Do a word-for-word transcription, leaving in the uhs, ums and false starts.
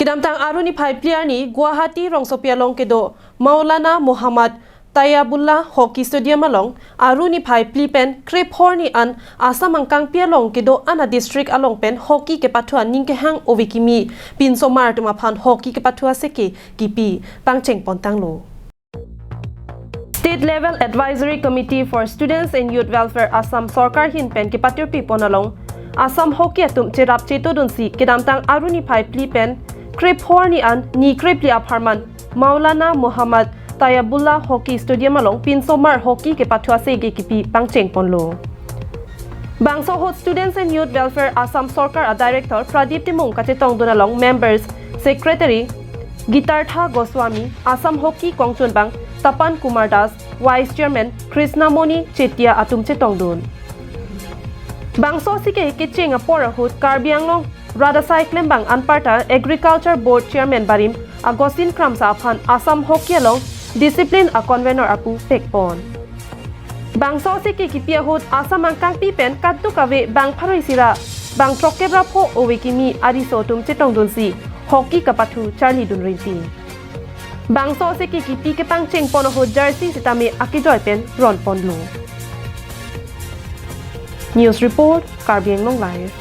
Kedamtang Aru niphai phli arni Guwahati rongsopi along kedo Maulana Muhammad Tayyabullah Hockey Stadium along Aru niphai phli pen krepho arni an Assam angkangpi along kedo-an a district along pen hockey kepathu aning kehang ove kimi pinsomar atum aphan hockey kepathu aseke kipi pangcheng pontanglo. State Level Advisory Committee for Students and Youth Welfare Assam Sorkar ahin pen kepatirpi pon along Assam Hockey atum cherap chetodunsi kedamtang Aru niphai phli pen krepho arni an ni krephli apharman Maulana Muhammad Tayyabullah Hockey Stadium along pinsomar hockey kepathu aseke kipi pangcheng ponlo. Bangso ahut Students and Youth Welfare Assam Sorkar a Director Pradip Timung kachetongdun along members, secretary Gitartha Goswami, Assam Hockey kongchunbang Tapan Kumar Das, Vice Chairman Krishnamoni Chetia atum chetongdun. Bangso aseke kecheng apor ahut Karbi Anglong rat asai klembang anparta Agriculture Board Chairman barim Augustine Kramsa aphan Assam Hockey along discipline a convenor apu pekpon. Bangso aseke kipi ahut Assam angkangpi pen kadokave bang pharo isi ra bang throkkep ra pho ove kimi ariso atum chetongdunsi hockey kepathu charlidun rinti. Bangso aseke kipi kepangcheng pon ahut jersey sitame akejoi pen ron ponlo. News report, Karbi Anglong Live.